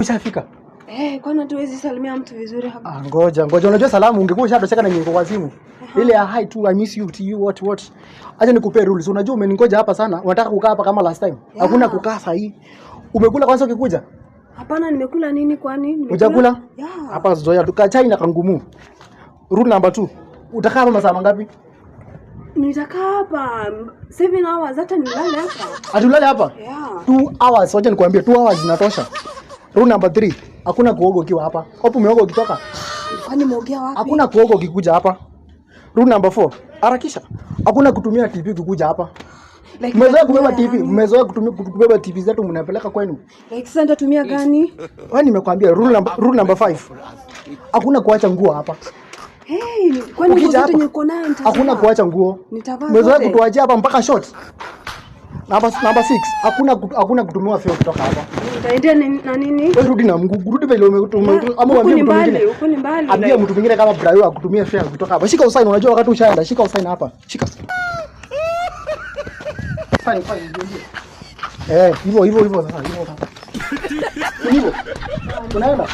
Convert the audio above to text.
Ushafika? Eh, kwani hatuwezi salimia mtu vizuri hapa? Ah, ngoja ngoja, unajua salamu ungekuwa ushatosheka na nyingo kwa simu. Ile ya hi tu, I miss you to you, what what. Acha nikupee rules. Unajua umeningoja hapa sana. Unataka kukaa hapa kama last time. Yeah. Hakuna kukaa saa hii. Umekula kwanza ukikuja? Hapana, nimekula nini kwani? Nimekula? Hujakula? Yeah. Hapa zoea tukaa chai na kangumu. Rule number 2. Utakaa hapa masaa mangapi? Nitakaa hapa 7 hours, hata nilale hapa. Ati ulale hapa? Yeah. 2 hours, wacha nikwambie, 2 hours zinatosha. Rule number 3. Hakuna kuoga ukiwa hapa. Hapo umeoga ukitoka. Kwani umeogea wapi? Hakuna kuoga ukikuja hapa. Rule number 4. Harakisha. Hakuna kutumia TP ukikuja hapa. Like, Mmezoea kubeba nitatumia TP, gani? Mmezoea kutumia kubeba TP zetu mnapeleka kwenu. Like, sasa nitatumia gani? Wewe, nimekwambia rule number 5. Hakuna kuacha nguo hapa. Hey, kwani nguo Ukija zote hapa, niko nayo nitavaa? hakuna kuacha nguo. Nitavaa Mmezoea zote. kutuachia hapa mpaka short. Number 6. Hakuna kutumiwa fare kutoka hapa. Nitaendea na nini? Wewe rudi na mguu, rudi vile ama Huku uambie ni mtu mbali, mwingine. huku ni mbali. Ambia Like, mtu mwingine kama Brayo akutumie fare kutoka hapa. Shika usign, unajua wakati ushaenda, shika usign hapa. Shika. Sign, sign, ndio. Eh, hivyo hivyo hivyo sasa, hivyo sasa. Hivyo. Unaenda?